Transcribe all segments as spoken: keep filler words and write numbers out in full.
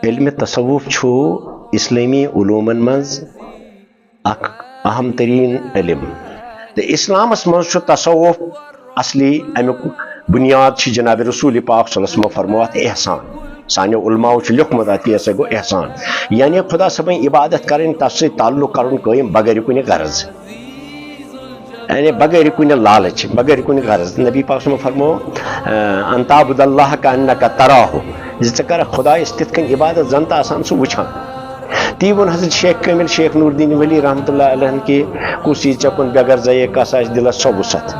علم تصوف چھُ اسلامی علومن منٛز اکھ اہم ترین علم۔ تہٕ اسلامس منٛز چھُ تصوف اصلی امیُک بنیاد چھُ جناب رسول پاک صلی اللہ علیہ وسلم فرموو اتھ احسان۔ سانیو علماو چھُ لیوٚکھمُت اتھ کیس گوٚو احسان، یعنی خدا صٲبٕنۍ عبادت کرٕنۍ، تس سۭتۍ تعلق کرُن قٲیِم بغیر کُنہِ غرض، یعنی بغیر کُنہِ لالچ، بغیر کُنہِ غرض۔ نبی پاک صلی اللہ علیہ وسلم فرموو، "ان تعبد اللہ کانک تراہ"، زِ ژٕ کرکھ خدایس تِتھ کٔنۍ عبادت زن تہٕ آسان سُہ وٕچھان۔ تی ووٚن حضرت شیخ کامل شیخ نور الدین ولی رحمتہ اللہ علیہ کہ کُس یی ژےٚ کُن بے غرضے، کس آسہِ دِلس سۄ وُسعت۔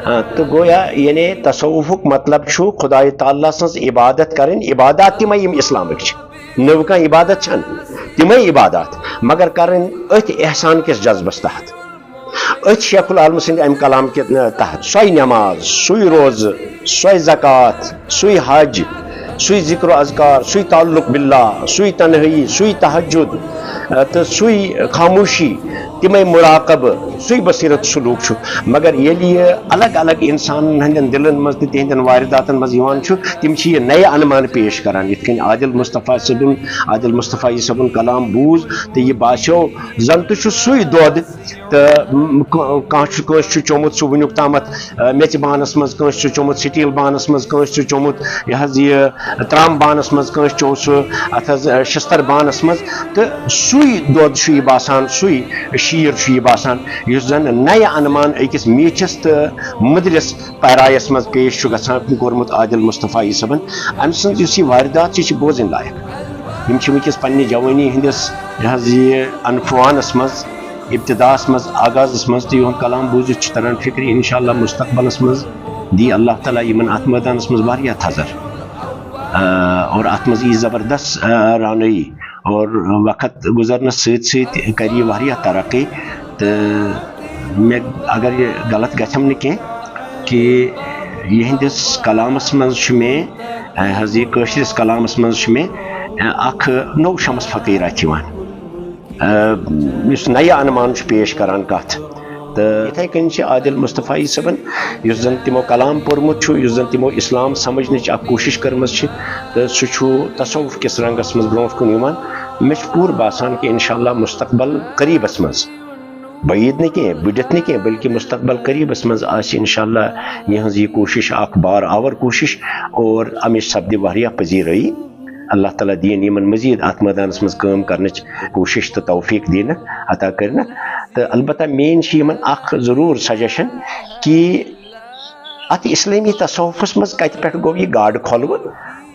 آ، تہٕ گویا یعنی تصوفُک مطلب چھُ خدایہِ تعالیٰ سٕنٛز عبادت کرٕنۍ، عبادات تِمے یِم اسلامٕکۍ چھِ، نٔو کانٛہہ عبادت چھنہٕ، تِمے عبادات، مگر کرٕنۍ أتھۍ احسان کِس جذبس تحت، أتھۍ شیخ العالم سٕنٛدِ امہِ کلام کہِ تحت۔ سۄے نماز، سُے روزٕ، سۄے زکوٰۃ، سُے حج، سُے ذکر و اذکار، سُے تعلق باللہ، سُے تنہٲیی، سُے تہجد، آ، تہٕ سُے خاموشی، تِمے مراقبہٕ، سُے بصیرت سلوک چھُ۔ مگر ییٚلہِ یہِ الگ الگ انسانن ہٕنٛدٮ۪ن دِلن منٛز تہٕ تِہنٛدٮ۪ن وارداتن منٛز یِوان چھُ، تِم چھِ یہِ نَیہِ انمان پیش کران۔ یِتھ کٔنۍ عادل مصطفیٰ صٲبُن، عادل مصطفیٰ یی صٲبُن کلام بوٗز تہٕ یہِ باسیو زن تہِ چھُ سُے دۄد تہٕ م-، ک-، کانٛہہ چھُ، کٲنٛسہِ چھُ چومُت سُہ وٕنیُک تامَتھ، آ، میٚژِ بانَس منٛز، کٲنٛسہِ چھُ چومُت سٹیٖل بانَس منٛز، کٲنٛسہِ چھُ چومُت یہِ حظ یہِ ترٛام بانَس منٛز، کٲنٛسہِ چوٚو سُہ اَتھ حظ، آ، شِستَر بانَس منٛز۔ تہٕ سُے دۄد چھُ یہِ باسان، سُے شیٖر چھُ یہِ باسان، یُس زَن نَیہِ اَنمان أکِس میٖٹھِس تہٕ مٔدرِس پیرایَس منٛز پیش چھُ گژھان کوٚرمُت عادل مصطفیٰ یی صٲبَن۔ أمۍ سٕنٛز یُس یہِ واردات چھِ، یہِ چھِ بوزٕنۍ لایق۔ یِم چھِ وٕنکیٚس پنٛنہِ جوٲنی ہٕنٛدِس یہِ حظ یہِ انفوانَس منٛز، ابتداہس منٛز، آغازس منٛز تہٕ یِہُنٛد کلام بوٗزِتھ چھُ تران فکرِ، انشاءاللہ مستقبلس منٛز دی اللہ تعالیٰ یِمن اتھ مٲدانس منٛز واریاہ تھزر، آ، اور اتھ منٛز یی زبردست، آ، رانٲیی، اور وقت گُزرنس سۭتۍ سۭتۍ کرِ یہِ واریاہ ترقی۔ تہٕ مےٚ اگر یہِ غلط گژھم نہٕ کینٛہہ کہِ یِہنٛدِس کلامس منٛز چھُ مےٚ، آ، حظ یہِ کٲشرِس کلامس منٛز چھُ مےٚ، آ، اکھ نوٚو شمس فقیٖر اتھِ یِوان۔ آ، یُس نَیہِ انمان چھُ پیش کران کتھ۔ تہٕ یِتھے کٔنۍ چھِ عادل مصطفیٰ صٲبن، یُس زن تِمو کلام پوٚرمُت چھُ، یُس زن تِمو اسلام سمجھنٕچ اکھ کوٗشش کٔرمٕژ چھِ، تہٕ سُہ چھُ تصوف کِس رنگس منٛز برونٛٹھ کُن یِوان۔ مےٚ چھُ پوٗرٕ باسان کہِ انشاءاللہ مستقبل قریبس منٛز، بعید نہٕ کینٛہہ، بٔڑِتھ نہٕ کینٛہہ، بلکہِ مستقبل قریبس منٛز آسہِ انشاءاللہ یِہنٛز یہِ کوٗشش اکھ بار آور کوٗشش، اور امِچ سپدِ واریاہ پذیرٲیی۔ اللہ تعالیٰ دِیِن یِمن مزید اتھ مٲدانس منٛز کٲم کرنٕچ کوٗشش تہٕ توفیق دِنکھ عطا کرنکھ۔ تہٕ البتہ میٲنۍ چھِ یِمن اکھ ضروٗر suggestion کہِ اتھ اسلٲمی تصوفس منٛز کتہِ پٮ۪ٹھ گوٚو یہِ گاڈٕ کھۄلوُن،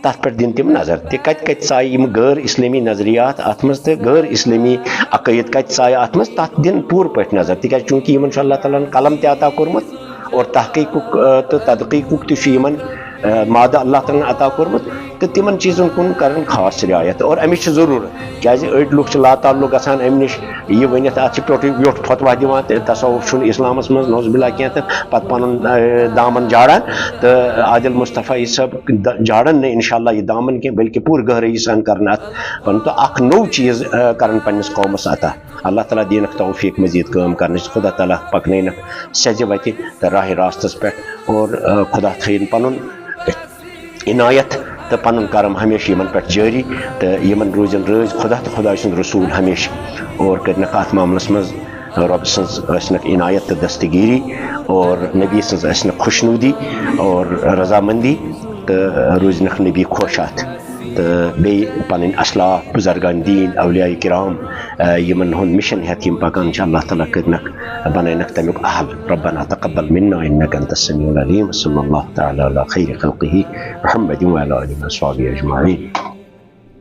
تتھ پٮ۪ٹھ دِن تِم نظر تہِ کتہِ کتہِ ژایہِ یِم غٲر اسلٲمی نظریات اتھ منٛز تہٕ غٲر اسلٲمی عقٲیِد کتہِ ژایہِ اتھ منٛز، تتھ دِن پوٗرٕ پٲٹھۍ نظر، تِکیازِ چوٗنکہِ یِمن چھُ اللہ تعالیٰ ہن قلم تہِ عطا کوٚرمُت اور تحقیقُک، آ، تہٕ تدقیقُک تہِ چھُ یِمن، آ، مادٕ اللہ تعالیٰ ہن عطا کوٚرمُت، تہٕ تِمن چیٖزن کُن کرن خاص رعایت۔ اور امِچ چھِ ضروٗرت، کیازِ أڑۍ لُکھ چھِ لاتعلق گژھان امہِ نِش، یہِ ؤنِتھ اتھ چھِ پیوٚٹُے ویوٚٹھ فتوا دِوان تہٕ تصوف چھُنہٕ اسلامس منٛز نعوذ باللہ کینٛہہ، تہٕ پتہٕ پنُن، آ، دامن جاڑان۔ تہٕ عادل مصطفیٰ صٲب د-، جاڑن نہٕ انشاءاللہ یہِ دامن کینٛہہ، بلکہِ پوٗرٕ گہرٲیی سان کرن اتھ پنُن تہٕ اکھ نوٚو چیٖز، آ، کرن پننِس قومس عطا۔ اللہ تعالیٰ دِنکھ توفیق مزید کٲم کرنٕچ، خدا تعالیٰ پکنٲینکھ سیٚزِ وتہِ تہٕ راہِ راستس پٮ۪ٹھ، اور، آ، خدا تھٲیِن پنُن عنایت تہٕ پنُن کرم ہمیشہِ یِمن پٮ۪ٹھ جٲری، تہٕ یِمن روٗزِن رٲضۍ خدا تہٕ خدایہِ سُنٛد رسول ہمیشہِ، اور کٔرِنکھ اتھ معاملس منٛز رۄب سٕنٛز ٲسِنکھ عنایت تہٕ دستگیری، اور نبی سٕنٛز ٲسِنکھ خۄشنودی اور رضامندی، تہٕ روٗزِنکھ نبی خۄش اتھ۔ تہٕ بیٚیہِ پنٕنۍ اسلاف، بزرگان دین، اولیاء کرام، آ، یِمن ہُنٛد مِشن ہٮ۪تھ یِم پکان چھِ، اللہ تعالیٰ کٔرِنکھ، بنٲینکھ تمیُک اہل۔ ربنا تقبل منا انک انت السمیع العلیم۔ صلی اللہ تعالیٰ علی خیر خلقہ محمد وعلی آلہ وصحبہ اجمعین۔